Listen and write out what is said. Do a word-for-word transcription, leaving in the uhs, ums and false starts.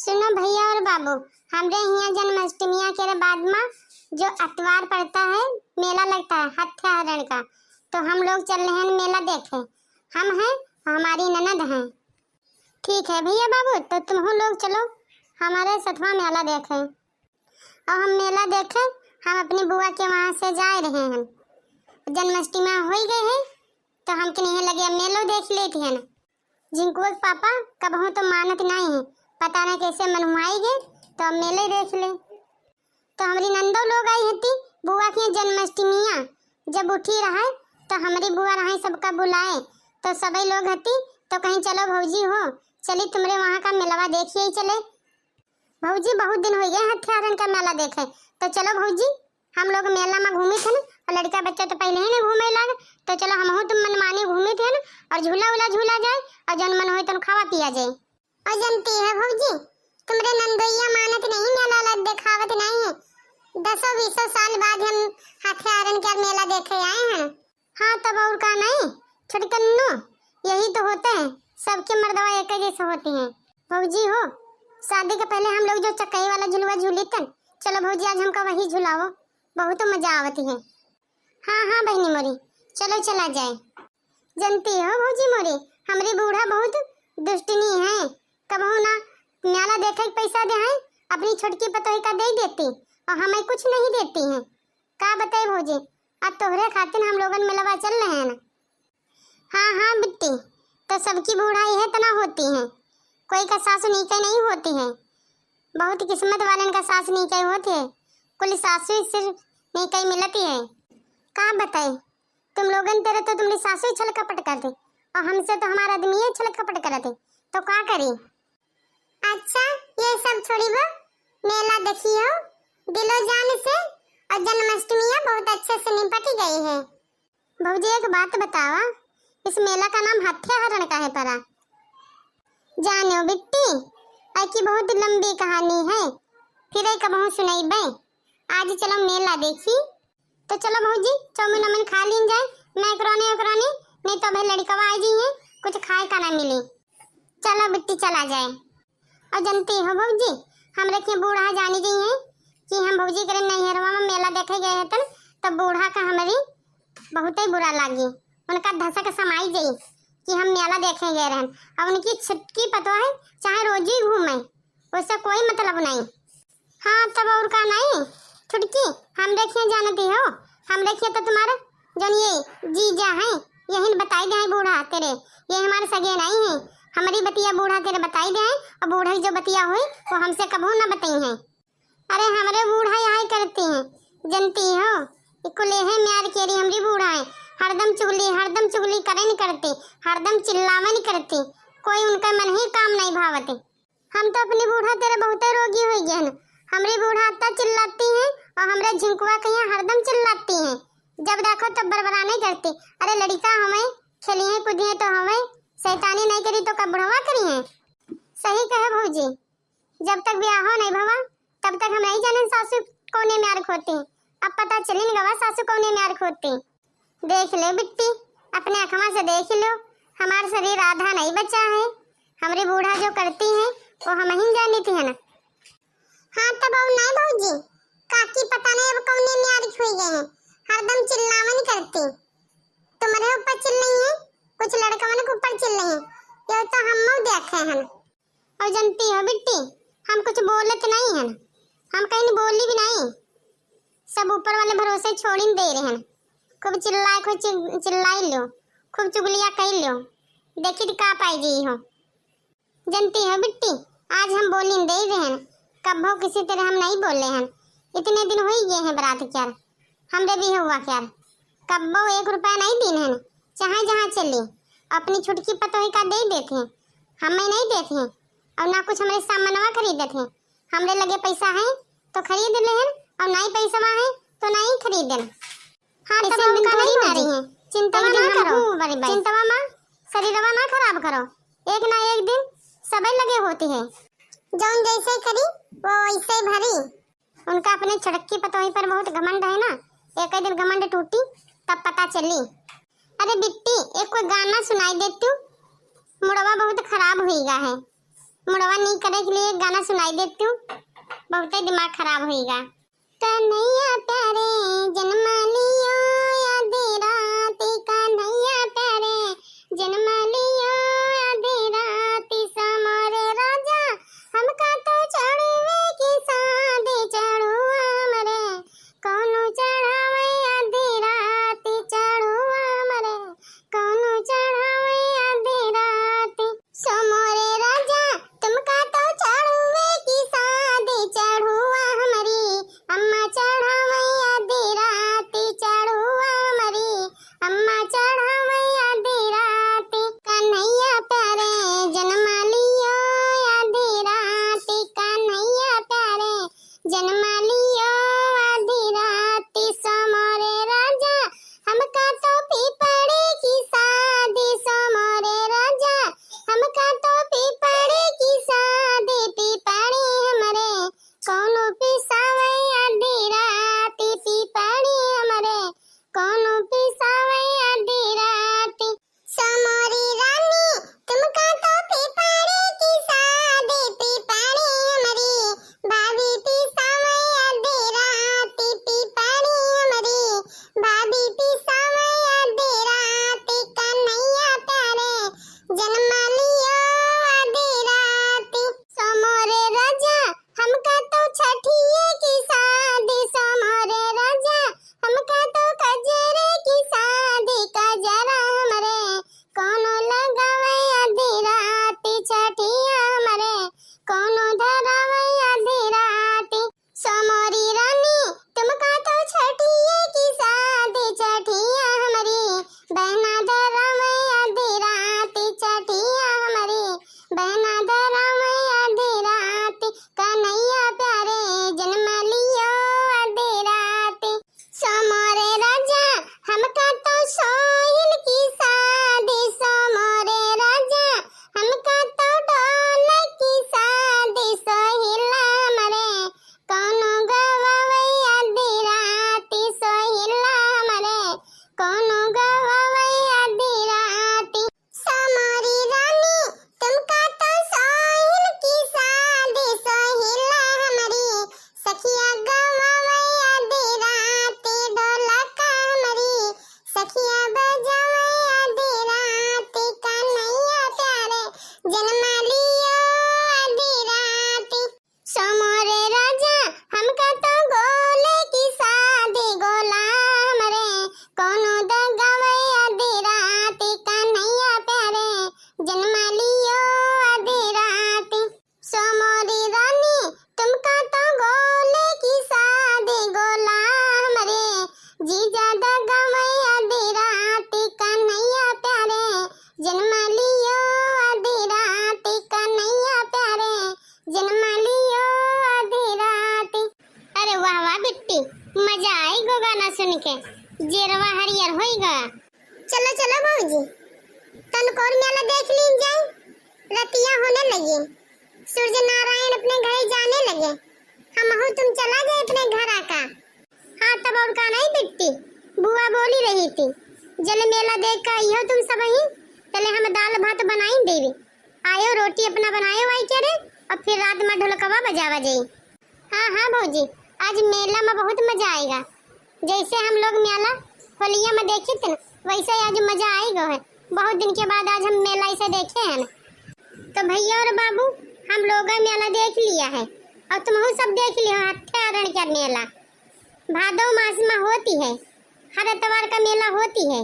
सुनो भैया और बाबू, हमरे हियाँ जन्माष्टमिया के बाद मा जो अतवार पड़ता है, मेला लगता है हत्या हरण का, तो हम लोग चल रहे हैं मेला देखे। हम हैं, हमारी ननद हैं। ठीक है भैया बाबू, तो तुमहू लोग चलो हमारे सथवा मेला देखे। और हम मेला देखे, हम अपनी बुआ के वहाँ से जा रहे हैं। जन्माष्टमी होई गई है, तो हम कहे लगे अब मेलो देख लेती है ना। झिंकुआ के पापा कबहूँ तो मानत नहीं है, पता नहीं कैसे मनुआई गए, तो अब मेले देख ले। तो हमरी नंदो लोग आई हती बुआ के जन्माष्टमिया, जब उठी रहे तो हमरी बुआ रहे सबका बुलाए, तो सबई लोग हती तो कहीं चलो भौजी हो, चली तुमरे वहाँ का मेलवा देखिए चले। भौजी बहुत दिन हो गए हत्या हरण का मेला देखे, तो चलो भौजी हम लोग मेला में घूमी थे और लड़का बच्चा तो पहले ही नहीं घूमे लाग, तो चलो हमहू तुम मनमानी घूमी थे और झूला उला झूला जाए और जौन मन होए तौन खावा पिया जाए। और जानती है भौजी, तुमरे नंदोइया मानत नहीं, मेला लग देखावत नहीं है। दसों बीसों साल बाद हम हथियारन के मेला देखे आए हैं। हाँ, तब और का नहीं, छोटकन्नू, यही तो होते हैं, सबके मर्दवा एक जैसे होती हैं। भौजी हो, शादी के पहले हम लोग जो चक्कई वाला झुलवा झूली तन, चलो भौजी, आज हमका वही झुलाओ, बहुत मजा आवत है। हाँ, हाँ बहनी मोरी, चलो चला जाए। जानती हो भौजी मोरी, हमरी बूढ़ा बहुत दुष्टनी है, कबहू ना मेला देखे के पैसा दे है, अपनी छोटकी पतोही का दे देती और हमें कुछ नहीं देती है। का बताई भौजी, अब तोहरे खातिर हम लोगन मेलवा चल रहे हैं ना। हाँ, हाँ बिट्टी, तो सबकी बूढ़ा यह तना होती है, कोई का सासु नीके नहीं होती है, बहुत किस्मत वालन का सास नीके होती है, कुल सासु सिर नीके मिलती है। का बताई, तुम लोगन तेरे तो तुमरी सासु ही छल कपट कर दे और हमसे तो हमारा आदमी ही छल कपट कर दे, तो का करी? अच्छा, ये सब छोड़ी बा, मेला देखी हो दिलो जान से और जन्माष्टमी है बहुत अच्छे से निपट गई है। भौजी एक बात बतावा, इस मेला का नाम हत्या हरण का है परा? जानो बिट्टी, ऐकी बहुत लंबी कहानी है, फिर एक कहूँ सुनाई बे। आज चलो मेला देखी। तो चलो भौजी, चाउमीन वाउमीन खा लीन जाए, मैकरोनी वैकरोनी, नहीं तो अबे लड़कवा आ जाइए, कुछ खाए का ना मिली। चलो बिट्टी, चला जाए। और जानती हो भौजी, हमरे के बूढ़ा जानी जाइए कि हम भौजी करे नैहरवा में मेला देखे गए हतन, तो बूढ़ा का हमरी बहुते बुरा लागी, उनका धसक समाई जाई कि हम मेला देखे गए रहन। और उनकी छिटकी पतो है, चाहे रोजी घूमे, उससे कोई मतलब नहीं। हाँ, तब और का नहीं, छुटकी, हमरे खिया जानती हो, हमरे खिया तो तुम्हारे जौन ये जीजा हैं, यही बताई दे हैं बूढ़ा तेरे, ये हमारे सगे नहीं हैं, हमारी बतिया बूढ़ा तेरे बताई दे हैं, और बूढ़ा की जो बतिया हुई, वो हमसे कबहू न बताई हैं। अरे, हमरे बूढ़ा यही करती हैं, जानती हो, ये कुल यही म्यार केरी हमरी बूढ़ा है, हरदम चुगली, हरदम चुगली करे नहीं करती, हरदम चिल्लावे नहीं करती, कोई उनका मन ही काम नहीं भावती। हम तो अपनी बूढ़ा तेरे बहुते रोगी हो गए हैं। हमरी बूढ़ा अत्ता चिल्लाती हैं और हमरे झिंकुआ कहिया हरदम चिल्लाती हैं। जब देखो तब बरबराने करती। अरे लड़िका हमें खेलिए कूदिए तो हमें शैतानी नहीं करी तो का बुढ़वा करी हैं? सही कहे भौजी, जब तक ब्याहो नहीं भवा तब तक हम नहीं जाने सासू कौने म्यार खोती। अब पता चली न गवा सासू कौने म्यार खोती। देख ले बिट्टी, अपने अखवा से देख लो, हमार शरीर आधा नहीं बचा है। हमरी बूढ़ा जो करती हैं, वो हम ही जानी थी है ना। हाँ, तब अब नहीं भौजी, काकी पता नहीं अब कौने म्यार हुई गए हैं, हरदम चिल्लावन करती। तुम्हारे ऊपर चिल्लाई है, कुछ लड़कवन के ऊपर चिल्लाई है, ये तो हम देखे हैं। और जानती हो बिट्टी, हम कुछ बोलत नहीं हन, हम कहीं बोली भी नहीं, सब ऊपर वाले भरोसे छोड़िन दे रहे हन। खूब चिल्लाए, खूब चिल-, चिल्लाई लो, खूब चुगलिया कई लो, देखी तो का पाई जी हो। जानती हो बिट्टी, आज हम बोलिन दे रहे हन, कब्बो किसी तरह हम नहीं बोले हन। इतने दिन हो ही गए हैं बरात क्यार, हमरे भी हुआ क्यार, कब्बो एक रुपया नहीं दीन हन, चाहे जहाँ चली, अपनी छुटकी पतोही का दे देते हैं, हमें नहीं देते हैं, और ना कुछ हमरे सामानवा खरीदत हैं। हमरे लगे पैसा है तो खरीद लेहन, और नहीं पैसा है तो नहीं खरीदन। हाँ, ऐसे तब दिन का थोड़ी नहीं ना रही है, चिंतवा ना करो, चिंतवा माँ, शरीरवा ना खराब करो, एक ना एक दिन सबे लगे होती है। जौन जैसे करी वो वैसे भरी। उनका अपने छुटकी पतोही पर बहुत घमंड है ना, एक दिन घमंड टूटी तब पता चली। अरे बिट्टी, एक कोई गाना सुनाई दे तू, मुड़वा बहुत खराब हुई गा है। मुड़वा नीक करे के लिए गाना सुनाई देत तू, बहुते दिमाग खराब होइगा। कन्हैया प्यारे जन्मा लियो आधी राती, कन्हैया प्यारे जन्मा लियो आधी राती, समोरे राजा हमका तो चढ़ुए की सादी, चढ़ुआ हमरे कौनो चढ़ावे आधी राती, चढ़ुआ हमरे कौनो चढ़ावे आधी राती। समोरे राजा तुमका तो चढ़ुए की सादी, चढ़ुआ हमरी अम्मा चढ़ावे आधी राती, चढ़ुआ हमरी अम्मा चढ़ावे आधी राती। कन्हैया प्यारे जन्मा लियो आधी राती, कन्हैया प्यारे जन्मा लियो आधी राती, समोरे राजा हमका तो पीपड़े की सादी, समोरे राजा हमका तो पीपड़े की सादी, पीपड़े हमरे कौनो पिसावे आधी राती, पीपड़े हमरे कौनो पिसावे आधी राती। समोरी रानी तुमका तो पीपड़े की सादी, पीपड़े हमरी भाभी पिसावे आधी राती, पीपड़े हमरी भाभी पिसावे आधी राती, कन्हैया प्यारे जन्मा लियो आधी राती। समोरे राजा हमका तो छठिए की सादी, समोरे राजा हमका तो कजरे की सादी, कजरा हमरे कौनो लगावे आधी राती, छठिया हमरे कौनो धरावे आधी राती। समोरी रानी तुमका तो छठिए की सादी, छठिया हमरी बहना धरावे आधी राती, छठिया हमरी बहना धरावे आधी राती, कन्हैया प्यारे जन्मा लियो आधी राती। समोरे राजा हमका तो सोहिल की सादी, समोरे राजा हमका तो ढोलक की सादी, सोहिल हमरे कौनो गवावे आधी राती, सोहिल हमरे कौनो गवावे आधी राती। समोरी रानी तुमका तो सोहिल की सादी, सोहिल हमरी सखिया गवावे आधी राती, ढोलक हमरी सखिया बजावे आधी राती, कन्हैया प्यारे जन्मा लियो आधी राती। समोरे राजा हमका तो गोले की सादी, गोला हमरे कौनो दगावे आधी राती, कन्हैया प्यारे जन्मा लियो आधी राती। समोरी रानी तुमका तो गोले की सादी, गोला हमरे जीजा दगावे आधी राती, कन्हैया प्यारे जन्मा लियो आधी राती, कन्हैया प्यारे जन्मा लियो आधी राती। अरे वाह वाह बिट्टी, मजा आई गो गाना सुन के, जेरवा हरियर होई गा। चलो चलो भौजी, तनको और मेला देख लीन जाए, रतिया होने लगी, सूरज नारायण अपने घरे जाने लगे, हमहू तुम चला जाए अपने घर आका। हाँ, तब और का नहीं बिट्टी, बुआ बोली रही थी, जले मेला देख के आइयो तुम सबही, तले हम दाल भात बनाई देवी, आयो रोटी अपना बनायो आई के रे, और फिर रात में ढोलकवा बजावा जाई। हाँ हाँ भौजी, आज मेला में बहुत मजा आएगा, जैसे हम लोग मेला होलिया में देखे थे ना, वैसे ही आज मजा आएगा है। बहुत दिन के बाद आज हम मेला ऐसे देखे हैं ना। तो भैया और बाबू, हम लोग मेला देख लिया है और तुमहू सब देख लियो हत्यारण का मेला। भादो मास में होती है, हर एतवार का मेला होती है।